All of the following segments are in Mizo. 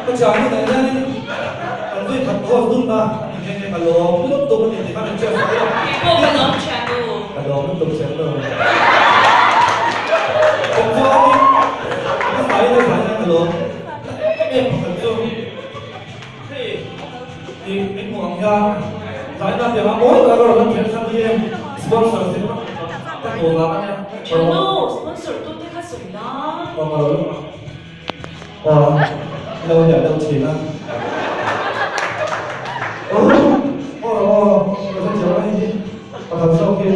Ka thiannu nen hianin kan vui khat host dun a, ani nghe nghe ka lawm lutuk a ni tih kha min hriat sak a. Kei pawh ka lawm thiannu. Ka lawm lutuk thiannu. Kan chuanin hmasa in a zah hian ka lawm em em pakhat chu hei tih min hmuh ang hian zaina tiang a mawi tak a rawn lan thiam chhan hi sponsor zir ka hmuh vang a nia. Thiannu sponsor tute kha sawi la. Aw ka lo Aw lo liah deuh thin a. Aw aw aw ka hre thiam a hei hi pakhat zawk hi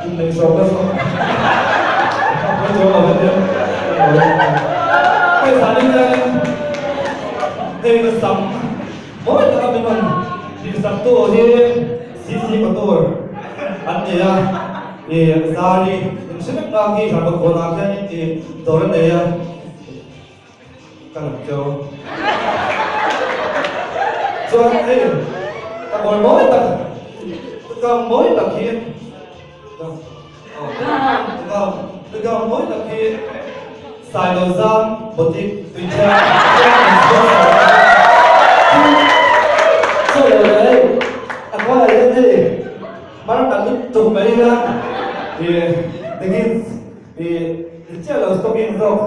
inneih zawk ka zawk a pawi chuang lo ania hei zanin hianin hei ka sam mawi taka min rawn tihsak tu hi CC Patur an ni a ih zari in hre vek ang hi Hrangkawt kawnah khianin tih dawr a nei a. Ka lam cheu. Chuan hei ka kawi mawi tak ka mawi tak hi ka ka mawi tak hi Sailo Zam Boutique Tuithiang Chu lo leh hei a hnuaiah hian hei mar kan lutuk mai hian ih leggings Ih chiah lo stocking zawk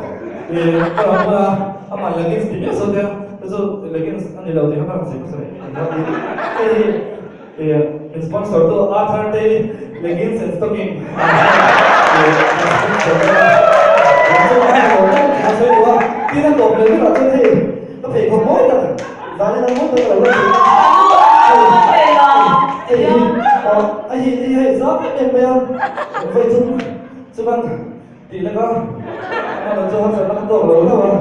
ih ka rawn hmang a, amah leggings ti miah zawk nia, chu chu leggings a ni lo tih kha ka rawn zir hmasa mai mai a ni. Hei hi ih min sponsor tu Arthur te hi leggings and stocking ih min sponsor bawk a, lam chu a lo ber tih kha sawi duh a, tin a tawp leh berah chuan hei ka pheikhawk mawi tak zanin a mawi tak a lo la thin a, hei hi a hi hei zam em em mai a, vawi chung. Chuan tih laka amah chu harsatna ka tawk lo hlauh a,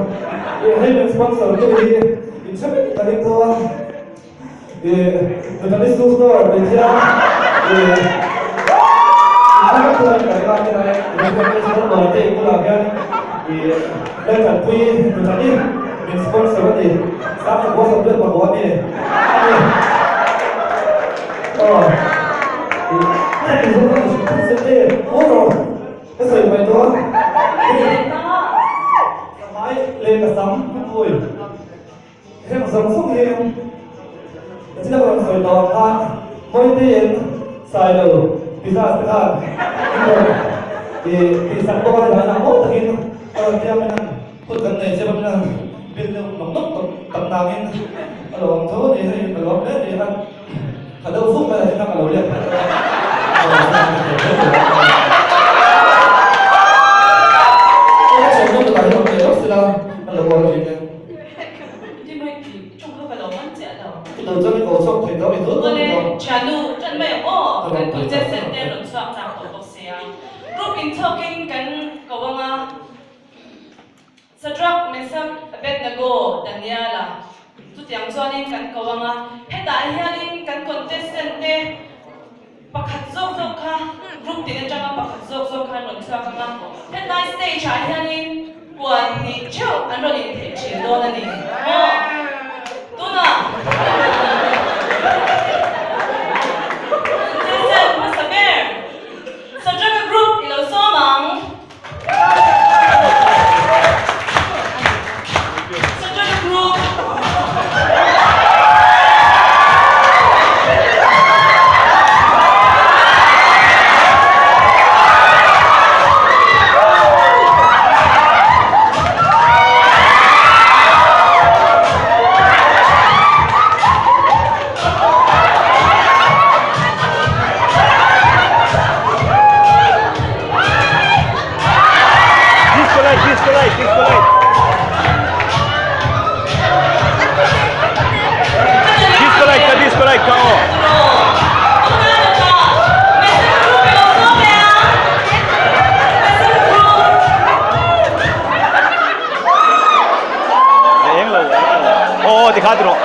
ih hei min sponsor tu hi in hre vek ka ring tho a, ih Nutani Shoe Store tih hian ih in hre vek tho in ka ring a, tunah hian Ruai te in bulah hian ih Laltanpui Nutani min sponsor a ni, Sangkhaw Sawmriat pakua a ni a ni. Ka deuh fuk mai a thil kha ka lo liak phet a. Thiannu tan mai ang aw, kan contestant te rawn chhuak chak tawh bawk sia. Group in chhawkin kan ko ang a. Sadrach, Mesak, Abednego, Daniela chutiang chuanin kan ko ang a, hetah hianin kan contestant te pakhat zawk zawk kha group tin atanga pakhat zawk zawk kha an rawn chhuak ang a, hetlai stage ah hianin puan hnih theuh an rawn intheh thin dawn a ni maw? Tunah contestant hmasa ber Sadrach-a group i lo sawm ang. Disco light, disco light, disco light. Disco light ka, disco light ka aw. Eng lo, eng lo. Aw, ti kha ti rawh.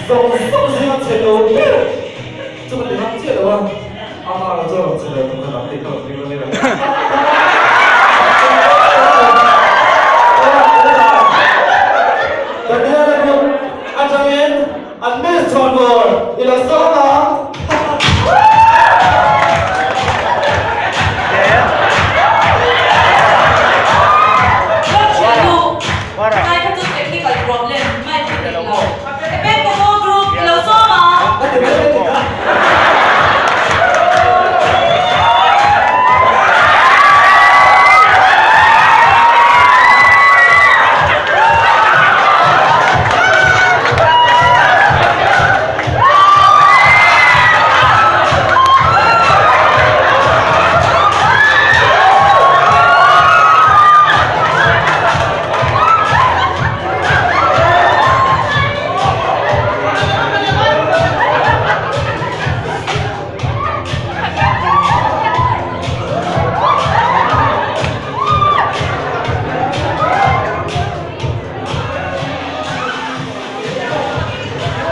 Zawng zawng zinga chhe lo ber chu ka ti ngam chiah lo a, amah erawh chu a rawn chhe lo tum kha dang tih ka rawn ring a nia. Daniel-a group atangin an miss chhuanvawr i lo sawm ang. Ngai kha chu technical problem mic ka dik lo. Abednego group i lo sawm a.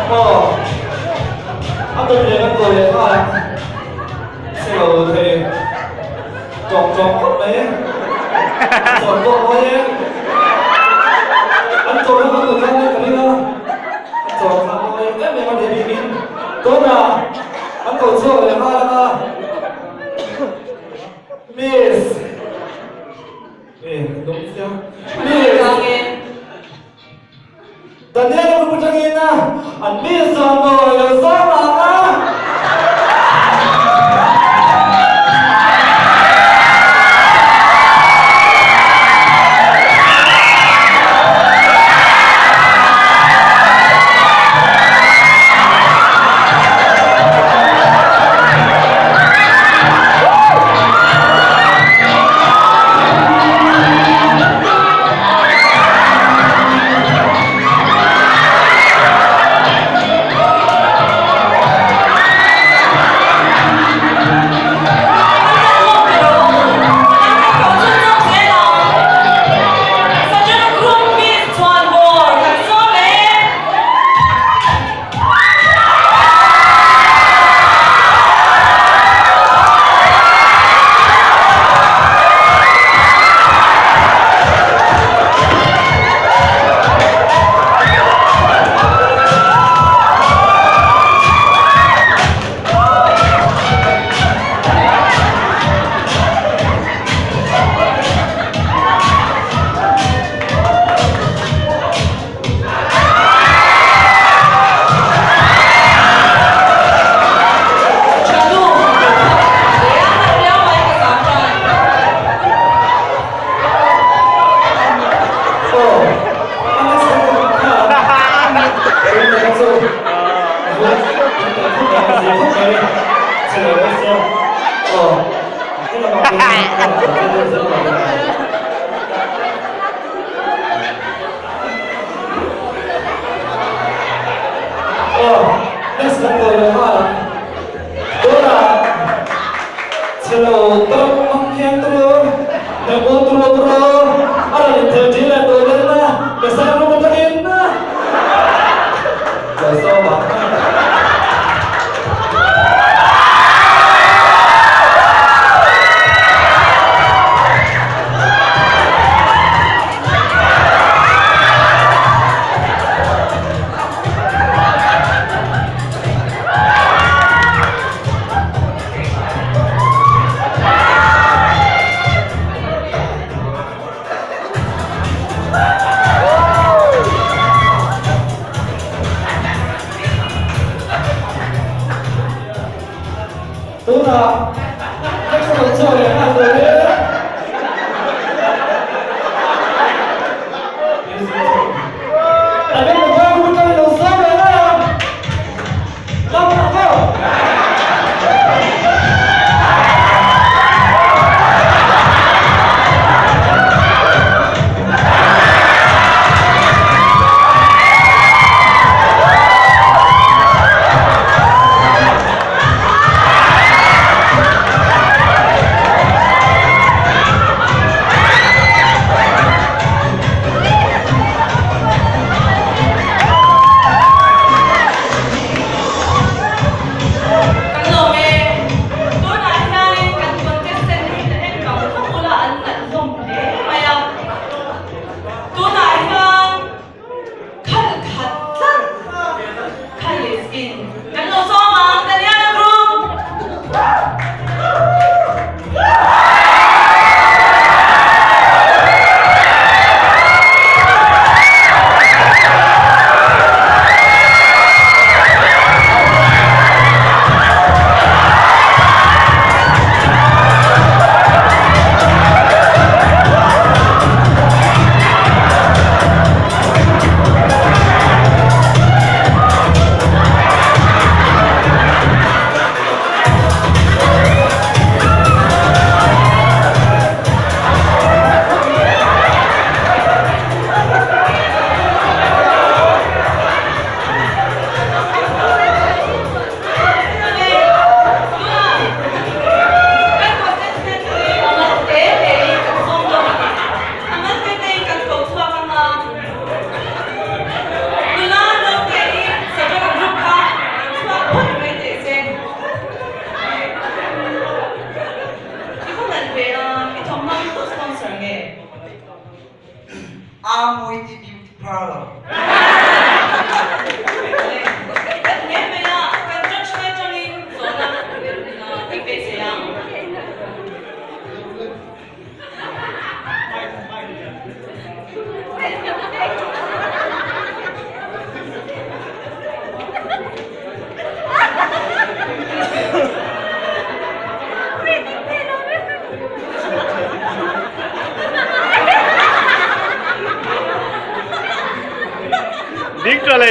Aw, a dawt leh kan kaw leh nghal ang. Chhe lo thei. Tawk tawk khawp mai e. Chawn pawh mawi e. An chawn kha kan kawt lai ka ring a. An chawn kha mawi em em a ni bikin tunah an ko chhuak leh nghal ang a. Miss. E, dawng chiang. Miss. Daniel a rup atangin a an mi zawng maw lo zawng ang a. Tunah next lo chaw leh nghal tur e. A beng ka bu tang lo sawi leh ngai ang. Lam ang aw.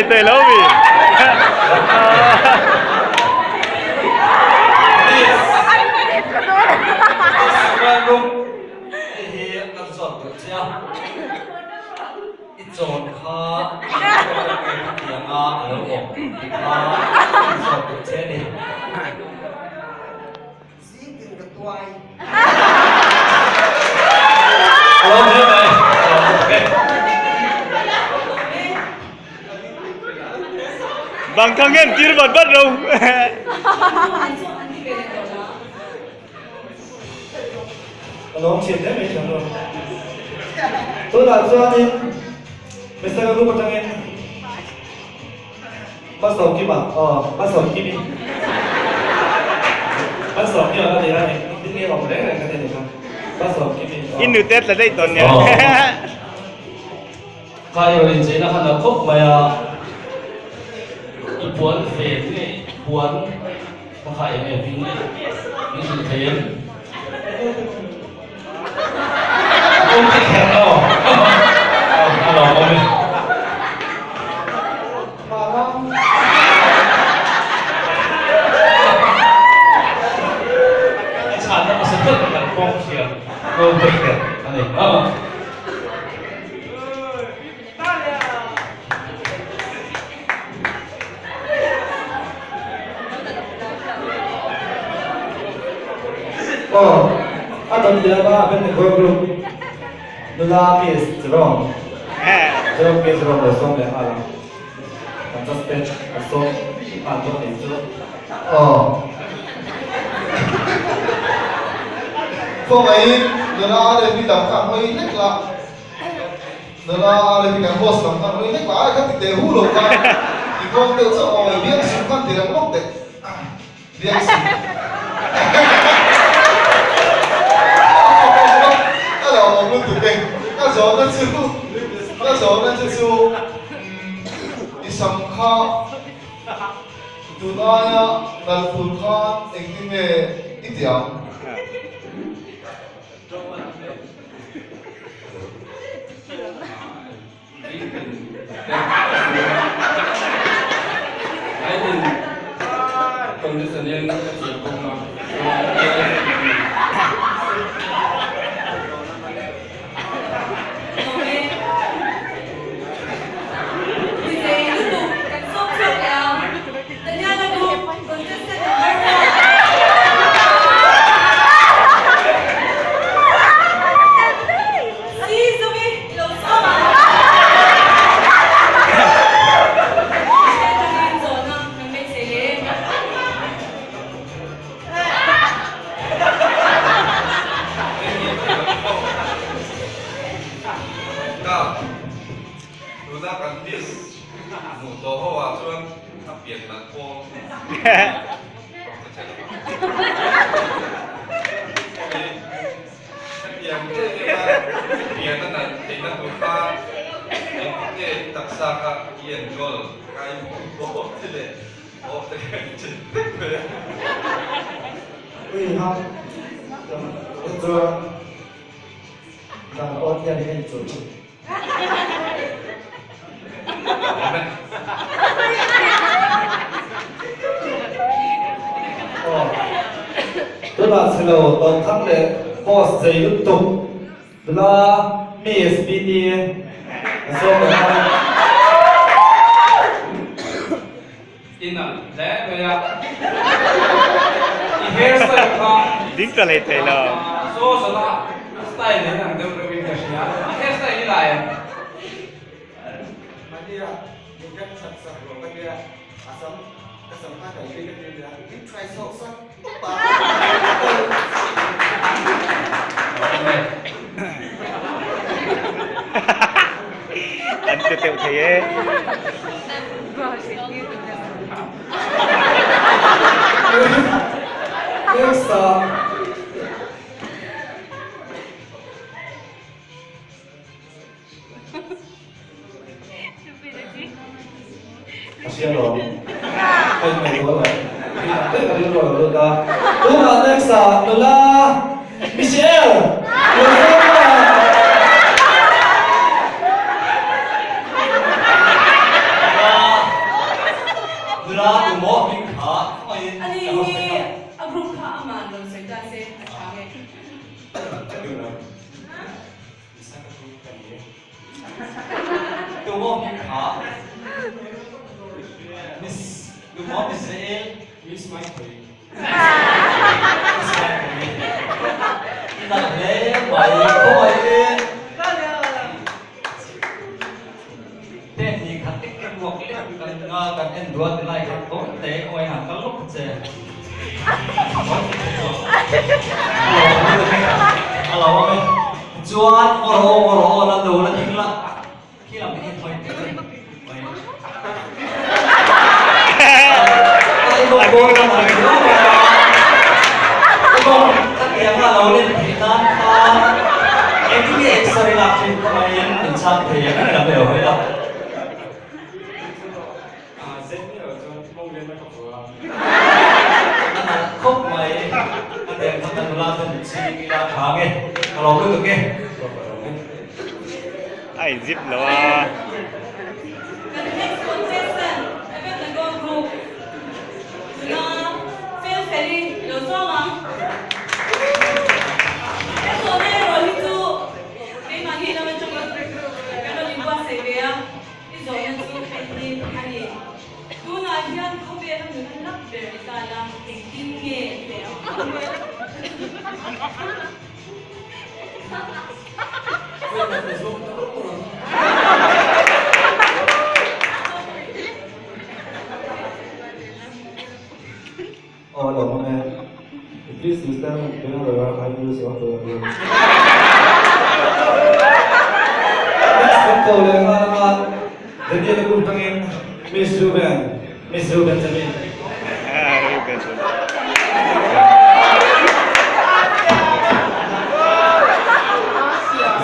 thei lo mi. I chawn kha tianga a lo awm tih kha i zawt duh che a ni. Zingtin ka tuai. A lo hle mai. A lo hle mai. Bang kha ngen tir vat vat ro. Ka lawm thin hle mai thiam lo. Tunah chuanin Mister ka group atangin Malsawmkima aw Malsawmkimi Malsawmkima ka ti a ni engtin nge awm reng reng ka ti a ni kha Malsawmkimi aw. In nute tla daih tawn nia. Kha i rawn incheina kha nalh khawp mai a, i puan ve nge puan Ka khai eng nge hming min hrilh thei em? Awm te kher aw. A lawm awm e. A chhanna hmasa ber kan kawng thiam awm te kher a ni. Aw, a dawt leh a Abednego group nula Miss Jerome, Jerome Miss Jerome lo sawm leh nghal ang. Kan suspend kan sawm nghal dawn nih chu. Aw. Khawngaihin nula leh mi dang kha an hawi hlek la. Nula leh mi kan host lam khan hawi hlek la, ai kha ti teh hu lo khan i kawng deuh chauh aw, i biang sum khan ti reng lawk teh. Biang sum. Ka lo awm lutuk e, ka zawhna chu, ka zawhna che chu i sam kha tun aia nalh tur khan engtin nge i ti ang? Tuna kan miss hmuh tawh ho ah chuan a pian nalh pawl Hetiang em em a pian a nalh theihna tur kha engtin nge i taksa kha i enkawl ka i hmuh te leh awm te kha i chin vek ve. Ui ha, chuan dan awt hian i en chulh. Tunah chhelo tawngthang leh post zei lutuk nula Miss PT a sawm leh nghal. I nalh hle mai a, i hair style kha Ding ta leh thei lo. Saw zawna style nen ang deuh reuhin ka hria, a hair style hi lai em? Mahnia min kan chhat sak rawh ka tia, a sam ka sam kha kan hlui ka ti nia, min try chhoh sak tawp a. An che teuh thei e. A hria lo. Ka inngei dawn lo. Ka rilru a lo lut a. Tunah next ah nula Michelle! Nula tumaw hming kha khawngaihin Ani ka host hi te kha. a group kha aman rawn sawi ta se a tha nge. Ka duh lo. Misa ka group ka ni e. Tumaw hming kha Miss tumaw Israel Miss Maithri. Miss Maithri. I nalh hle mai khawngaihin. Ten ni khat tek tek ruak lek kan nga kan en duat ti lai khat tawn te awi han kal lawk che. A lo awm e. Chuan ngawr aw ngawr aw la do la ding la khi lam hi thawi teh reng mai. Ai bawk bawk la mai riau mai a. Bawk khatiang a lo len theih nan khan engtin nge exer-i lak thin kha maiin in chhang thei ang em lam eo hawih a. A nalh khawp mai a den kha ka nula ten ching ila tha nge ka lawm lutuk e. A in zip lo a. Kan next contestant Abednego Group nula fel feli lo zawng ang. He zawhna erawh hi chu keimahni lam atangin kan rawn inbuatsaih ve a, i zawhna chu hei hi a ni. Tunah hian khawvela nula lak ber ni ta la engtin nge i awm ang? Aw lo hmang e. Please you stand behind the right I use your the Next kan ko le nga nga Daniel group tangin Miss Ruben Miss Ruben Benjamin.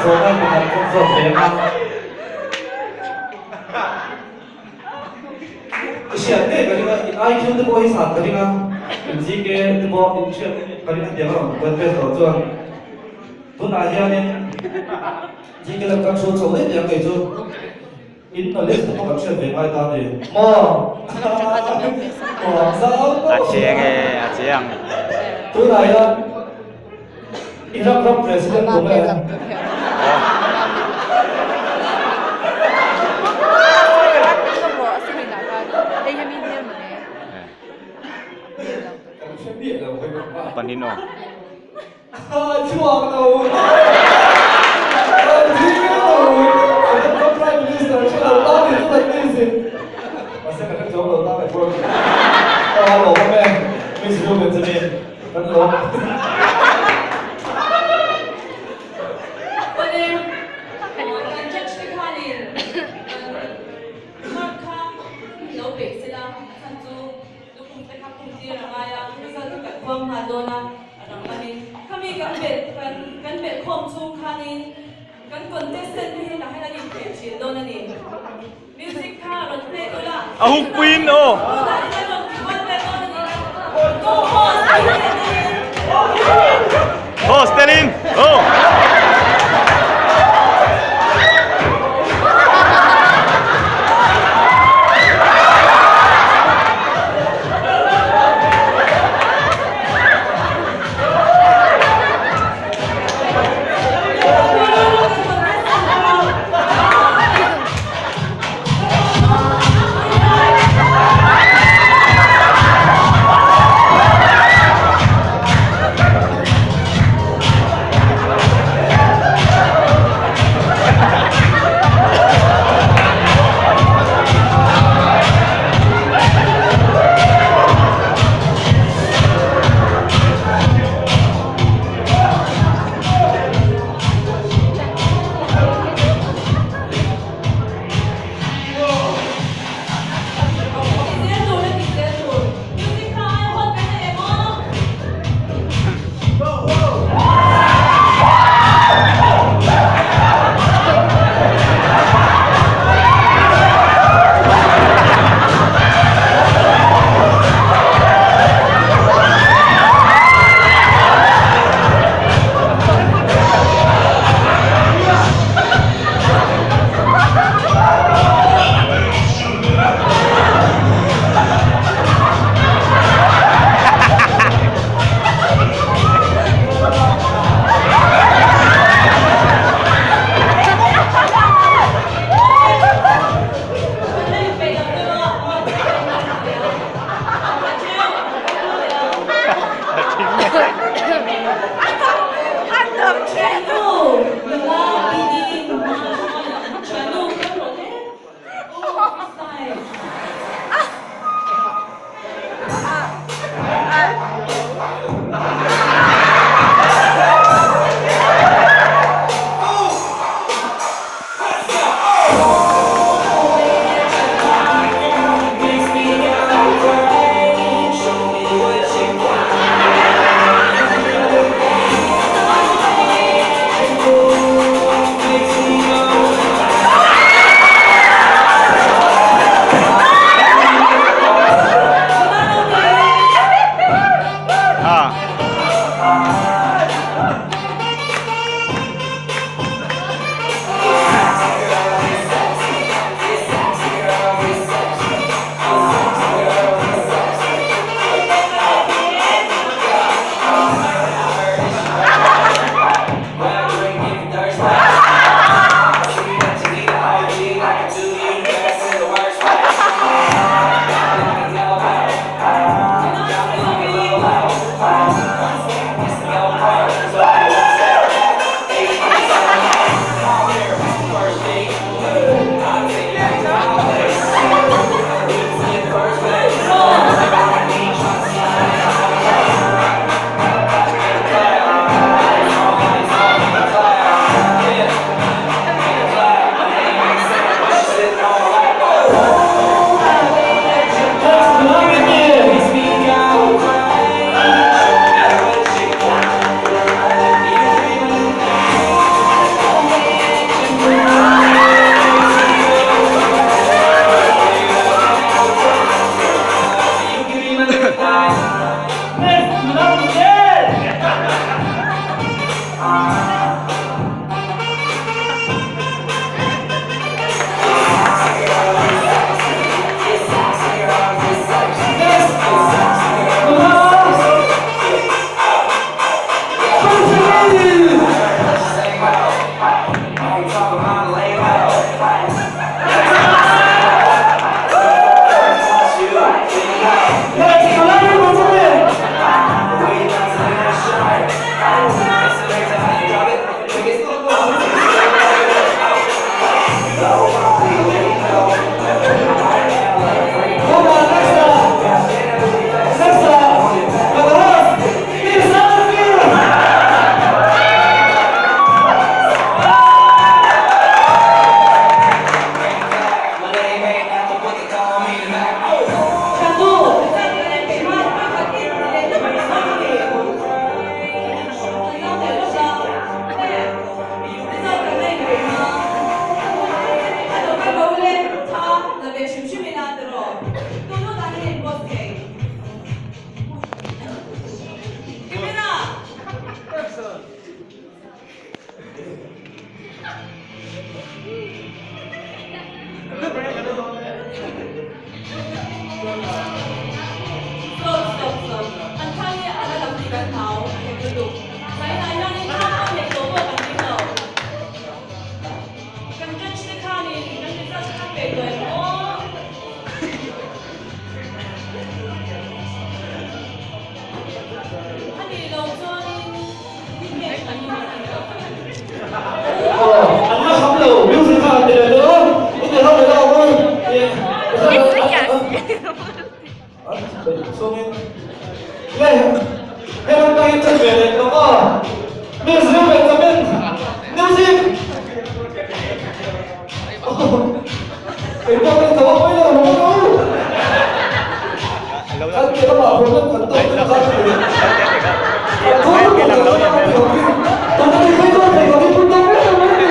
Zawhna pakhat kan zawt ve ang a. I hriat ngei ka ring a, in IQ te pawh hi san ka ring a, in GK te pawh in hriat ka ring a tiang a rawn kuat vel tawh chuan tunah hianin GK lam kan chhut chho daih daih ang kei chu. In knowledge te pawh kan hriat ve ngai ta a ni maw? Aw zau A chiang e, a chiang. Tunah hian Iraq ram president tum e. Panin aw. Chhuak lo. Kan Prime Minister hre lo ta ni chu kan ni si. Mahse kan hre chuang lo ta mai pawh. Ka lawm awm e. Miss Ru Benjamin kan lawm. Awle, kan judge te khanin mark kha lo peih sela a chhan chu lukhum te kha khum tir a ngai a, result hi kan khuang nghal dawn a. A dang lamin khami kan belh kan kan belh khawm chhung khanin kan contestant te hi tah hian an inkhel thin dawn a ni. Music kha rawn play ula. A huk puiin aw. Tunah hian an rawn ti kual vel dawn a ni. Go host tih hianin. Host telin aw. Anih loh chuanin Nikesh a ni Aw, an la kham lo, music kha an ti leh dawn, i ti ho leh lo ang Chungin le he lam tangin chan ve leh tawh aw, Miss Benjamin music Kei pawh ka tho a pawi lo lo lo. Kan ke lamah problem kan tawk chu kha chu ni. Kan tho lutuk lo chu a thei lo hi. Tuna mi phei chuan thei lo hi pun tawk vek lo mai ni.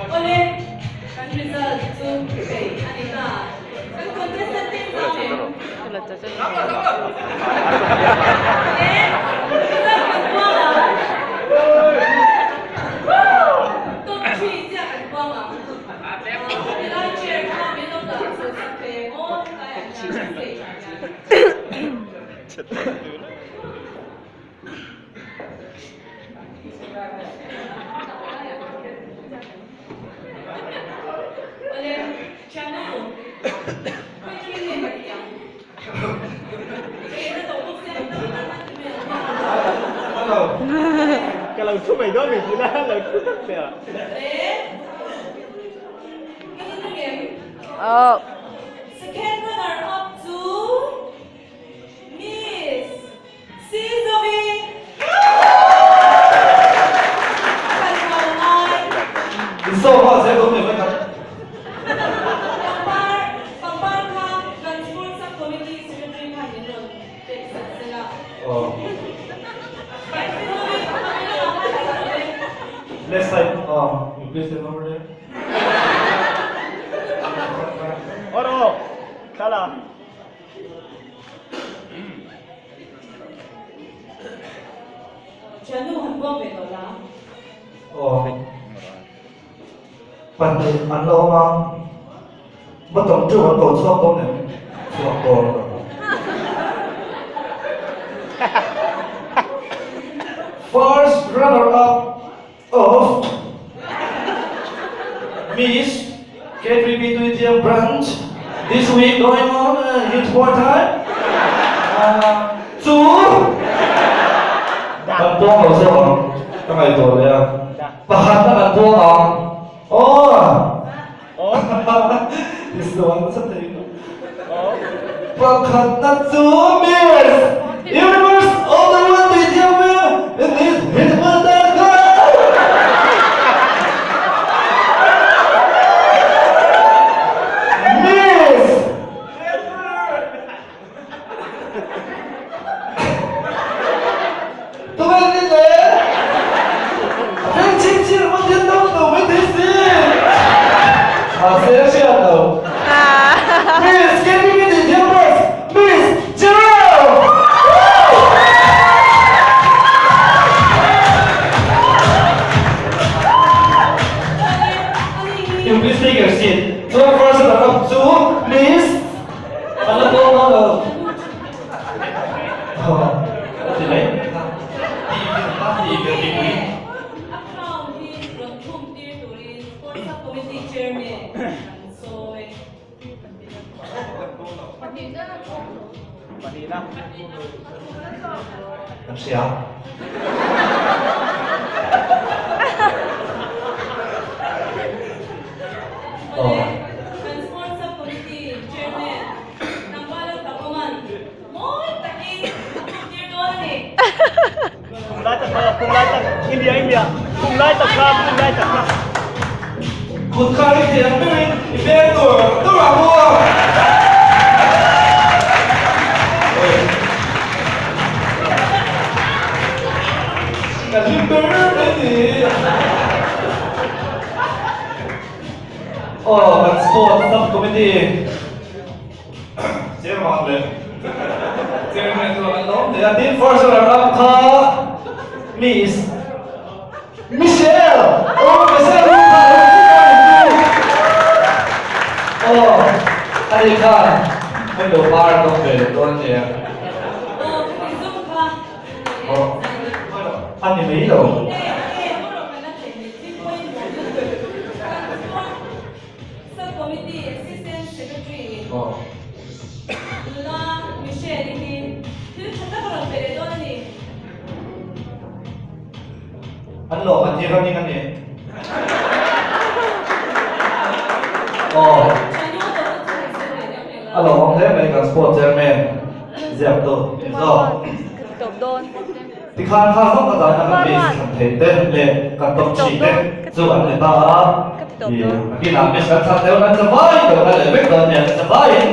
Awle, kan result chu peih a ni ta. Kan contestant te zau em? Awle, result kan puang ang. Top 3 chiah kan puang ang. Helai chair kha min lo dah chho sak ve maw helaiah hian stage ah hian. Awle, thiannu, khawi atangin nge ka tih ang? Ka tawh bawk sia, ka tan a ti mai ang. Ka lo thu mai dawn mai tih la, lo thu tak che a. Le, ka in ring em? Second runner up chu Miss Sizovi! A kan hual ngai. Insaw hma zel dawn mai khat. Pangpar, pangpar kha kan Sports Sub Committee Secretary khan min rawn pek sak zel a. Aw. Sizovi, a hmel lamah khan min rawn pe. Left side, aw, you please stand over there. Oro, tala. Thiannu han buang ve tawh la. Aw. Pahnih an la awm a, bottom two an ko chhuak dawn em? Chhuak dawn lo. First runner up of Miss K3B Tuitiang Branch this week going on uh, hit more time uh, chu kan puang lo zawk ang ka ngaihtuah leh a pakhat na kan puang ang oh this is the one sa thei pakhat na chu Miss Universe all the one Tuitiang in this hit more time Miss Tunge ni le? Veng ching ching ringawt hian dam lo mai thei si. Mahse a hriat lo. Miss KPP tih thiam boss Miss Jerome! You please take your seat. Chuan first runner up chu Miss An la pawng dawn lo. Aw, a ti mai. Kan hria. Awle, kan Sports Sub-Committee Chairman Tlangvala Tlakuman mawi takin a hmuhtir dawn a ni. Kum lai tak kha, kum lai tak, India, India, kum lai tak kha, kum lai tak kha. Kut kha i thiam berin i beng tur tur ang u. Ka hlim ber mai ni. Aw, kan Sports Sub Committee Chairman leh Chairman chu an lawm hle a, tin first runner up kha Miss Michelle! Aw Michelle ru kha alo thik a ni chu! Aw ani khan window bar a dawm ve leh dawn ania. Aw ka ti zum kha. Aw ani mai lo. Sub-Committee Assistant Secretary Nula Michelle-i hi thil tha tak a rawn pe leh dawn a ni. An lawm an hi running a ni. Aw. A lawmawm hle mai kan sport chairman ziak tu zawk. Tikhan kha zawng ka zahna kan base thlan thei te leh kan tawp chi te chu an ni ta a. Ih, a kinah miss kan thlan deuh nan chavai deuh na leh vek dawn nia, chavaiin.